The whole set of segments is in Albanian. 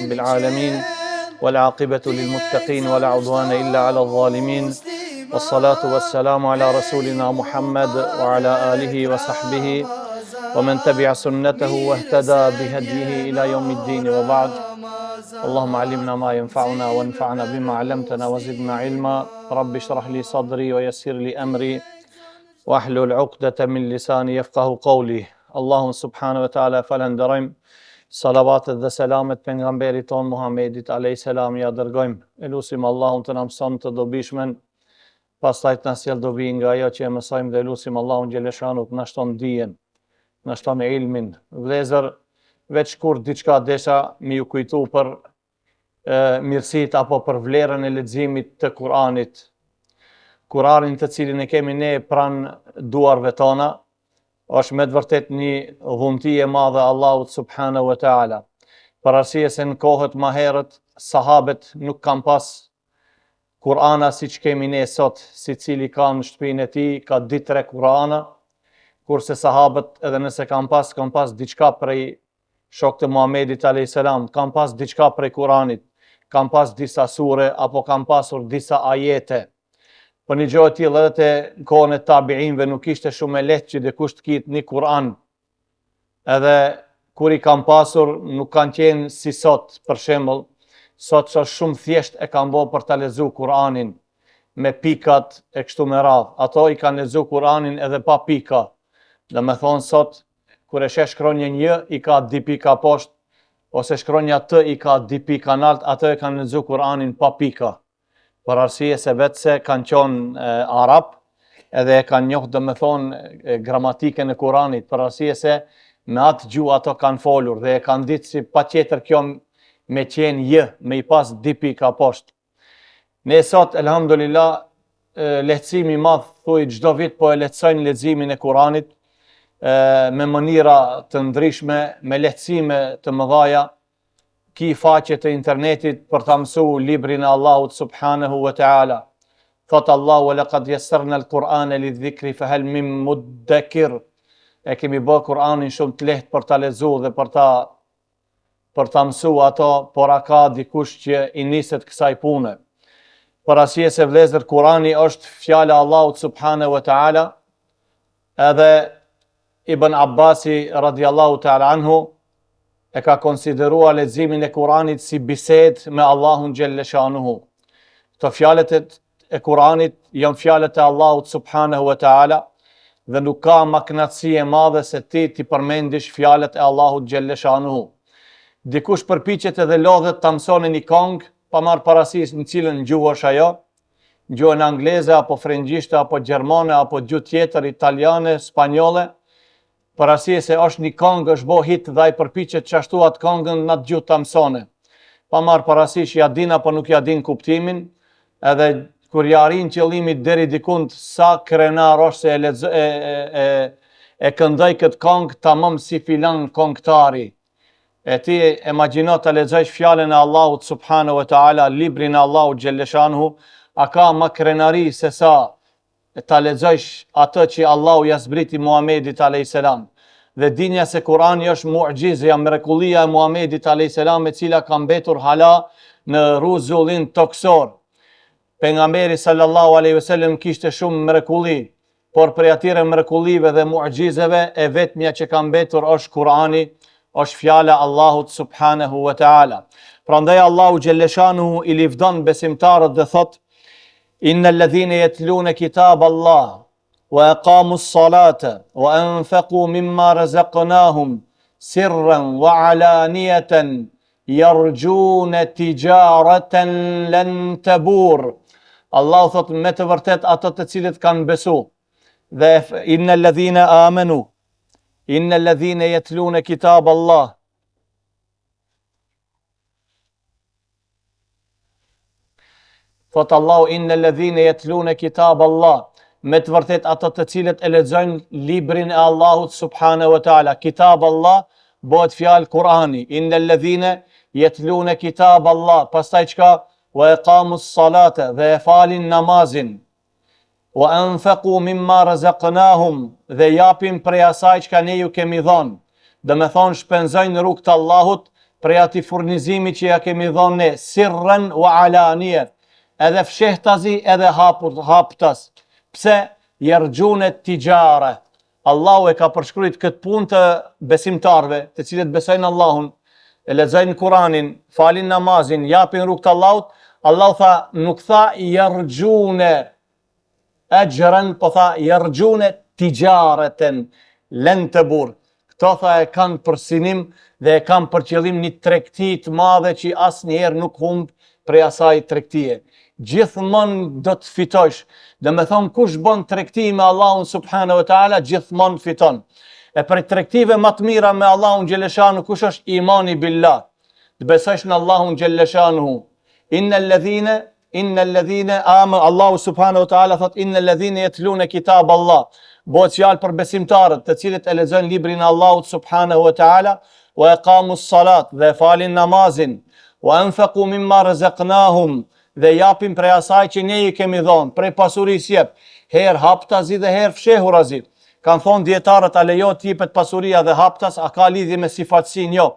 بالعالمين والعاقبة للمتقين ولا عدوان إلا على الظالمين والصلاة والسلام على رسولنا محمد وعلى آله وصحبه ومن تبع سنته واهتدى بهديه إلى يوم الدين وبعد اللهم علمنا ما ينفعنا وانفعنا بما علمتنا وزدنا علما رب اشرح لي صدري ويسر لي أمري واحلل عقدة من لساني يفقه قولي Allahun subhanahu wa taala falënderojmë salavatet dhe selamet pejgamberit tonë Muhammedit alayhi salam ja dërgojmë e lusim Allahun të na mëson të dobishmen pastaj të na sjell dobi nga ajo që e mësojmë dhe lusim Allahun xheleshanuhu të na shton dijen na shton ilmin vëllezër veç shkurt diçka desha me ju kujtu për mirësitë apo për vlerën e leximit të Kur'anit. Kur'anin të cilin e kemi ne pranë duarve tona, është me të vërtet një dhunti e madhe e Allahut subhanahu wa taala. Për arsye se në kohët ma herët sahabet nuk kanë pas Kur'ana siç kemi ne sot, secili ka në shtëpinë e tij, ka 2-3 Kur'ana, kurse sahabët edhe nëse kanë pas, kanë pas diçka prej Shokët e Muhamedit alejhi selam kanë pas diçka prej Kuranit, kanë pas disa sure apo kanë pasur disa ajete. Po një gjë e tillë edhe te kohën e tabiinëve nuk ishte shumë e lehtë që dikush të ketë një Kuran. Edhe kur i kanë pasur nuk kanë qenë si sot, për shembull, sot që është shumë thjesht e kanë bo për ta lexu Kuranin me pikat e kështu me radhë. Ato i kanë lexu Kuranin edhe pa pika. Domethonë sot Kur e sheh shkronjën J i ka dy pika poshtë, ose shkronja T i ka dy pika nalt, ato e kanë lexu Kur'anin pa pika. Për arsye se veçse kanë qenë arab, edhe e kanë njohë domethonë gramatikën e Kur'anit, për arsye se me atë gjuhë ato kanë folur dhe e kanë ditë si patjetër kjo me qenë J, me i pas dy pika poshtë. Ne sot, elhamdulillah, lehtësimi i madh, thuj, çdo vit po e lehtësojnë leximin e Kuranit, me mënyra të ndryshme, me lehtësime të mëdhaja, ki faqe të internetit për ta mësu librin e Allahut subhanahu wa ta'ala. Thot Allahu, wa laqad yassarna al-Qur'ana lidh-dhikri fa hal min muddakir. E kemi bë Kur'anin shumë të lehtë për ta lexu dhe për ta për ta mësu ato, por a ka dikush që i niset kësaj pune? Për arsye se vlezër, Kurani është fjala e Allahut subhanahu wa ta'ala, edhe Ibn Abbasi radiallahu ta'ala anhu, e ka konsideruar leximin e Kuranit si bisedë me Allahun xhelleshanuhu. Këto fjalët e Kuranit janë fjalët e Allahut subhanahu wa taala dhe nuk ka ma kënaqësi e madhe se ti t'i përmendish fjalët e Allahut xhelleshanuhu. Dikush përpiqet edhe lodhet ta mësone një kongë, pa marrë parasysh në cilën gjuhë është ajo, gjuhën angleze apo frëngjishte apo gjermane apo gjuhë tjetër, italiane, spanjolle, Për arsye se është një kangë është bo hit dhe ai përpiqet qashtu atë kangën në atë gjuhë ta mësone. Pa marrë parasysh ja din apo nuk ja din kuptimin, edhe kur ja arrin qëllimit deri dikund sa krenar është se e lexo e e e, e këndoi këtë kangë tamam si filan kongtari. E ti imagjino ta lexojsh fjalën e Allahut subhanahu wa taala, librin e Allahut xhelleshanuhu, a ka ma krenari se sa ta lexojsh atë që Allahu ja zbriti Muhamedit alejhi selam. Dhe dinja se Kurani është mu'xhizja, mrekullia e Muhamedit alejhi selam e cila ka mbetur hala në rruzullin tokësor. Pejgamberi sallallahu alejhi wasallam kishte shumë mrekulli, por prej atyre mrekullive dhe mu'xhizeve e vetmja që ka mbetur është Kurani, është fjala e Allahut subhanahu wa taala. Prandaj Allahu xhelleshanuhu i livdon besimtarët dhe thotë Inna alladhina yatluna kitab Allah wa aqamu as-salata wa anfaqu mimma razaqnahum sirran wa alaniyatan yarjuna tijaratan lan tabur. Allahu thot me të vërtet ato të cilët kanë besu dhe inna alladhina amanu inna alladhina yatluna kitab Allah Thot Allahu inna alladhina yatluna kitab Allah, me të vërtet ato të cilët e lexojnë librin e Allahut subhanahu wa taala, kitab Allah bëhet fjalë Kur'ani, inna alladhina yatluna kitab Allah, pastaj çka wa aqamu salate dhe e falin namazin, Wa anfaqu mimma razaqnahum dhe japin prej asaj çka ne ju kemi dhënë. Domethonë shpenzojnë në rrugë të Allahut prej atij furnizimi që ja kemi dhonë ne, sirren wa alanie, edhe fshehtazi edhe hapur, haptas. Pse? Jerxhune tixhare. Allahu e ka përshkrujt këtë punë të besimtarëve, të cilët besojnë Allahun, e lexojnë Kur'anin, falin namazin, japin rrugë të Allahut, Allahu tha, nuk tha jerxhune exhren, po tha jerxhune tixhareten len tebur. Këto tha e kanë për synim dhe e kanë për qëllim një tregti të madhe që asnjëherë nuk humb prej asaj tregtie. Gjithmonë do të fitojsh. Domethonë kush bën tregti me Allahun subhanahu wa taala gjithmonë fiton. E prej tregtive më të mira me Allahun xheleshanuhu kush është imani billah. Të besojsh në Allahun xheleshanuhu. Innel ledhine Inna alladhina amanu Allahu subhanahu wa taala thot inna alladhina yatluna kitab Allah. Bëhet fjalë për besimtarët, të cilët e lexojnë librin e Allahut subhanahu wa taala, wa aqamu salat dhe falin namazin, wa anfaqu mimma razaqnahum dhe japin prej asaj që ne i kemi dhënë, prej pasurisë jep, herë haptazi dhe herë fshehurazi. Kanë thonë dijetarët a lejohet të jepet pasuria dhe haptas, a ka lidhje me syfaqësinë? Jo.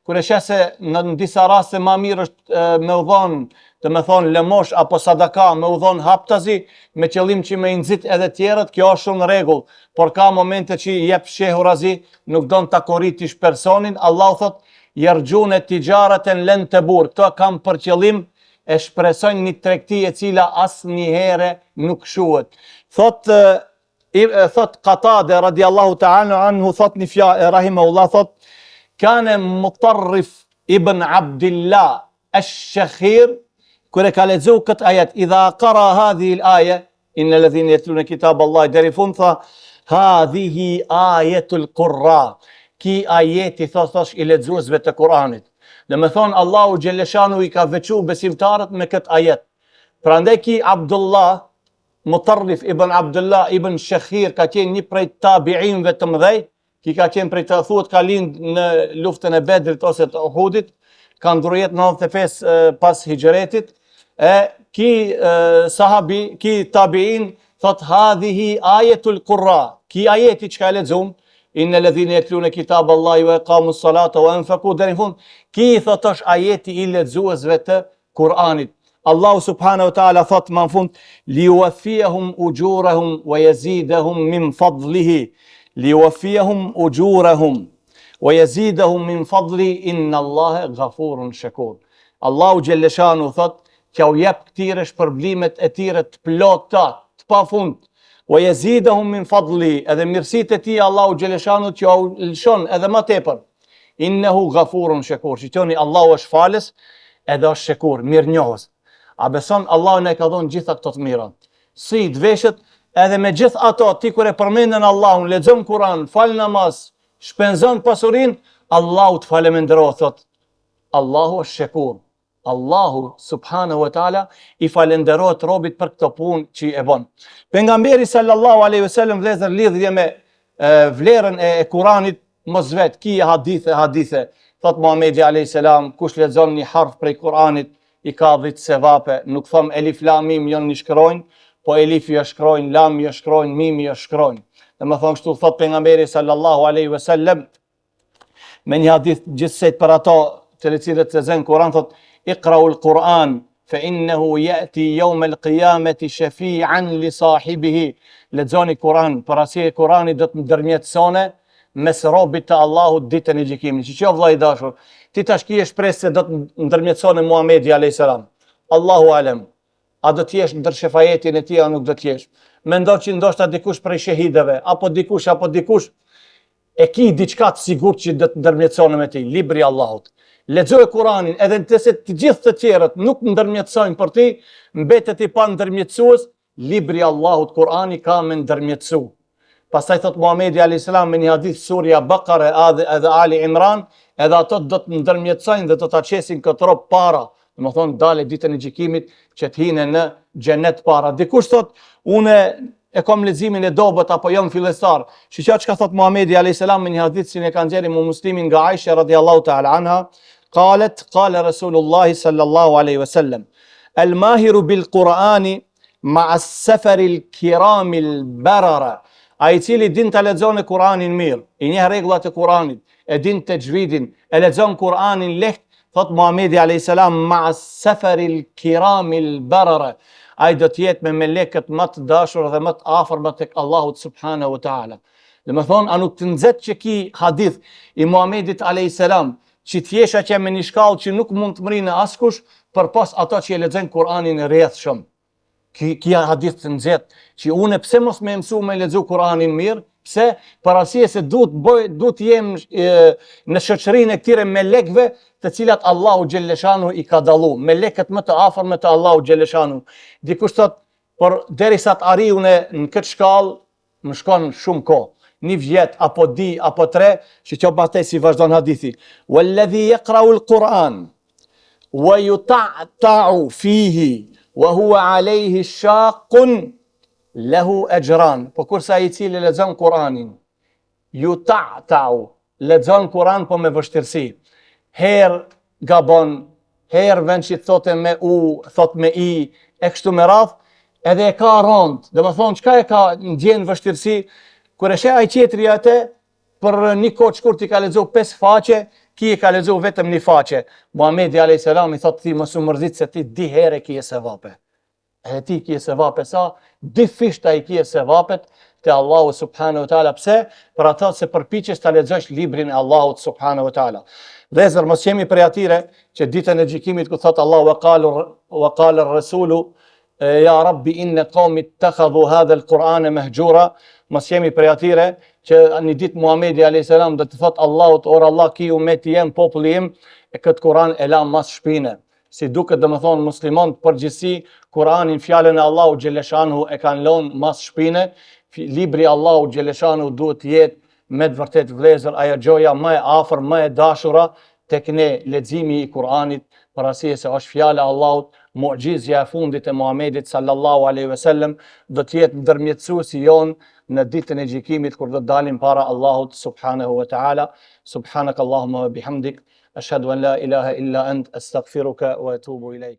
Kur e sheh se në, në disa raste ma mirë është me u dhonë, domethonë lëmosh apo sadaka, me u dhonë haptazi, me qëllim që me i nxit edhe tjerët, kjo është shumë në rregull, por ka momente që i jep fshehurazi, nuk don ta koritish personin, Allahu thot, jerxhune tixhareten len tebur, këto kanë për qëllim e shpresojnë një tregti e cila asnjëherë nuk shuhet. Thot I, thot Katade radiallahu ta'ala anhu thot një fjalë rahimahullah thot kane Mutarrif ibn Abdillah esh-Shekhir kur e ka lexu këtë ajet idha qara hadhihi al-aya inna alladhina yatluna kitab Allah deri fund tha hadhihi ajetul qurra ki ajeti thot thosh i lexuesve të Kuranit domethonë Allahu xheleshanu i ka veçu besimtarët me këtë ajet prandaj ki Abdullah Mutarrif ibn Abdullah ibn Shekhir ka qenë një prej tabiinëve të mëdhej, ki ka qenë prej të thuhet ka lind në luftën e Bedrit ose të Uhudit, ka ndrru jetë 95 pas hixhretit, e ki sahabi, ki tabiin, thot hadhihi ajetul kurra, ki ajeti çka e lexum, inne ledhine jetlune kitab Allahi wa ekamu salata wa enfaku, deri në fund, ki thot është ajeti i lexuesve të Kur'anit. Allahu subhanahu wa taala thot më në fund li yuwaffiyahum ujurahum wa yazidahum min fadlihi li yuwaffiyahum ujurahum wa yazidahum min fadli inna Allaha ghafurun shakur. Allahu xhelleshanu thot që u jep këtyre shpërblimet e tyre të plota, të pafund. Wa yazidahum min fadli, edhe mirësitë e tij Allahu xhelleshanu që u lëshon edhe më tepër. Innehu gafurun shekur, shikoni Allahu është falës edhe është shekur, mirënjohës. A beson Allahu na i ka dhonë gjitha këto të mira. Sytë, veshët, edhe me gjithë ato, ti kur e përmendën Allahun, lexon Kur'an, fal namaz, shpenzon pasurinë, Allahu të faleminderon, thot. Allahu është shekur. Allahu subhanahu wa taala i falenderohet robit për këto punë që e bën. Pejgamberi sallallahu alaihi wasallam vëllezër lidhje me e, vlerën e, e Kuranit mos vet ki hadithe hadithe thot Muhamedi alayhi salam kush lexon një harf prej Kuranit i ka 10 sevape nuk thom elif lam mim janë një shkronjë po elifi është shkronjë lami është shkronjë mimi është shkronjë domethonë kështu thot pejgamberi sallallahu alaihi wasallam Me një hadith gjithsejt për ato të cilët lexojnë Kur'an thot Iqra'u al-Qur'an fa innahu ya'ti yawm al-qiyamati shafi'an li sahibihi. Lexoni Kur'an, për arsye Kur'ani do të ndërmjetësone mes robit të Allahut ditën e gjykimit. Që vëlla i dashur, ti tash kije shpresë se do të ndërmjetësone Muhamedi alayhis salam. Allahu alem. A do të jesh ndër shefajetin e tij a nuk do të jesh? Mendon që ndoshta dikush prej shehidëve apo dikush apo dikush e ki diçka të sigurt që do të ndërmjetësone me ti, libri i Allahut. Lexoje Kur'anin, edhe nëse të gjithë të tjerët nuk ndërmjetësojnë për ti, mbetet i pa ndërmjetësues, libri i Allahut Kur'ani ka me ndërmjetësu. Pastaj thot Muhamedi alayhis salam me një hadith surja Bakare edhe, edhe Ali Imran, edhe ato do të ndërmjetësojnë dhe do ta qesin këtë rob para, domethonë dale ditën e gjykimit që të hine në xhenet para. Dikush thot, unë e kam leximin e dobët apo jam fillestar. Shiqo çka thot Muhamedi alayhis salam me një hadith që e ka nxjerrë Imam Muslimi nga Aisha radiallahu ta'ala anha, qalet qala Rasulullah sallallahu alaihi wasallam, al mahiru bil Qur'ani ma as-safar al-kiram al-barara. Ai i cili din ta lexon Kur'anin mirë, i njeh rregullat e Kur'anit, e din texhvidin, e lexon Kur'anin lehtë, thot Muhamedi alayhis salam ma'a safaril kiramil barara. Ai do të jetë me melekët më të dashur dhe më të afërm tek Allahu subhanahu wa taala. Domethonë, a nuk të nxet që ki hadith i Muhamedit alayhis salam, që të jesh atje me një shkallë që nuk mund të mrinë askush, përpos ato që e lexojnë Kur'anin rrjedhshëm. Ki, ki hadith të nxet, që unë pse mos me mësu me lexu Kur'anin mirë, pse? Për arsye se duhet bëj, duhet të jem e, në shoqërinë e këtyre melekëve, të cilat Allahu xhelleshanuhu i ka dallu, melekët më të afërm të Allahu xhelleshanuhu. Dikush thot, por derisa të arrij unë në këtë shkallë, më shkon shumë kohë, një vjet apo dy apo tre, shiko pastaj si vazhdon hadithi. Walladhi yaqra'u al-Quran wa yuta'ta'u fihi wa huwa alayhi shaqqun lahu ajran. Po kurse ai i cili lexon Kur'anin, yuta'ta'u Lexon Kur'an po me vështirësi. Herë gabon, herë vend që thotë me u, thot me i, e kështu me radhë, edhe e ka rëndë. Domethonë, çka e ka ndjen vështirësi, kur e sheh ai tjetri atë, për një kohë shkurt i ka lexu 5 faqe, ki e ka lexu vetëm një faqe. Muhamedi alayhis salam i thotë ti mos u mërzit se ti dy herë ke sevape. Edhe ti kje sevape sa, dyfishta i kje sevapet te Allahu subhanahu wa taala. Pse? Për ato se përpiqesh ta lexosh librin e Allahut subhanahu wa taala. Vëllezër, mos jemi prej atyre që ditën e gjykimit ku thot Allahu wa qalu wa qala ar-rasulu ya rabbi inna qaumi ittakhadhu hadha al-Qur'ana mahjura, mos jemi prej atyre që një ditë Muhamedi alayhis salam do të thot Allahut or Allah ki umeti jem populli im e këtë Kur'an e la mas shpine. Si duket domethonë muslimonët përgjithësi, Kur'anin fjalën e Allahut xheleshanuhu e kanë lënë mas shpine, libri i Allahut xheleshanuhu duhet të jetë me të vërtetë vëllezër ajo gjoja më e afër, më e dashura tek ne leximi i Kur'anit, për arsye se është fjala e Allahut, muxhizja e fundit e Muhamedit sallallahu alaihi wasallam do të jetë ndërmjetësuesi jonë në ditën e gjykimit kur do të dalim para Allahut subhanahu wa taala. Subhanakallahumma wa bihamdik Ashhadu an la ilaha illa ant astaghfiruka wa atubu ilaik.